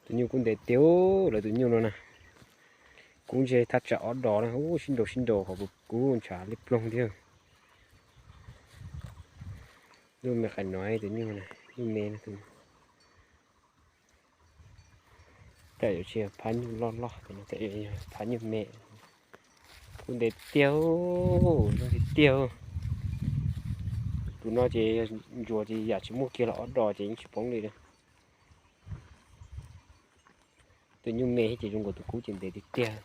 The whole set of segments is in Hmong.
Tus nyuj kub ntev tiag, lawv tus nyuj no na. Kub ntshe thaj tsam ob dos na, ub sib nraus sib nraus qhov kub ntshav li ploog thiab. Nyuj me qais no tus nyuj na, nyuj me no. Tej zaum tsis yog phab nyuj loj loj, tej zaum yog phab nyuj me. Kub ntev tiag, zoo tiag tiag. Tus no ces ntsuas ces yam tsis muaj kiag los ob dos ces yeej tsis poob li. Tus nyuj me thiab ces zoo nkaus tus kub ces ntev tiag tiag.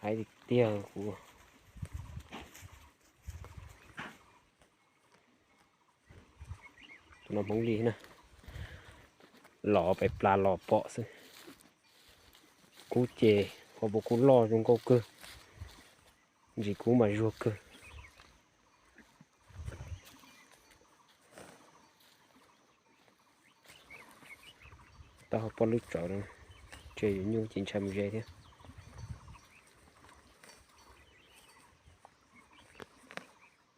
Haib tiag tiag kuv. Tus no Hmoob Lis na, los pem plas los pom xwb. Kub ces qhov puas kub loj zoo nkauj kawg, ntsis kub mas zuag kawg. Taub hau poj lwb tsawv, ntshe yuav nyuj ces ntshai mus ze thiab.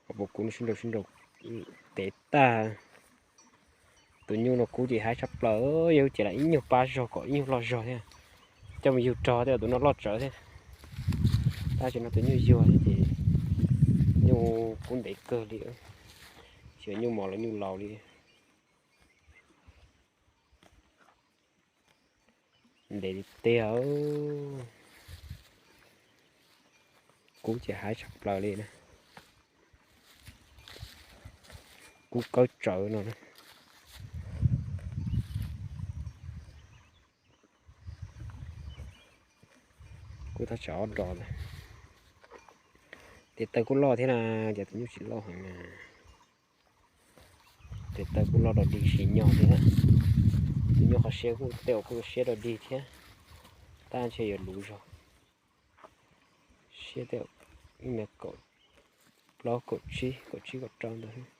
Qhov puas kub sib nraus sib nraus tev tag. Tus nyuj no kub ces haib tshaj plaws, yog ces lam ib nyuag pab zog kom ib nyuag loj zog thiab. Coj mus yug rog thiab tus no loj tsawv thiab. Tab sis no tus nyuj yuag thiab ces nyuj kub ntev kawg li, tsis yog nyuj mos los nyuj laus li. Ntev tiag tiag. Kub ces haib tshaj plaws li na. Kub kawb tsawv no na. Kub thaj tsam ob dos lawm. Tes taw kuj loj thiab na, cas tus nyuj tsis loj heev na. Tes taw kuj loj dog dig sim nyog thiab. Tus nyuj qhov siab kuj tej zaum kuj siab dog dig thiab, tab ntshe yuav luv zog. Siab tej zaum ib mev kaum plaub kaum tsib kaum tsib kaum rau ntawd.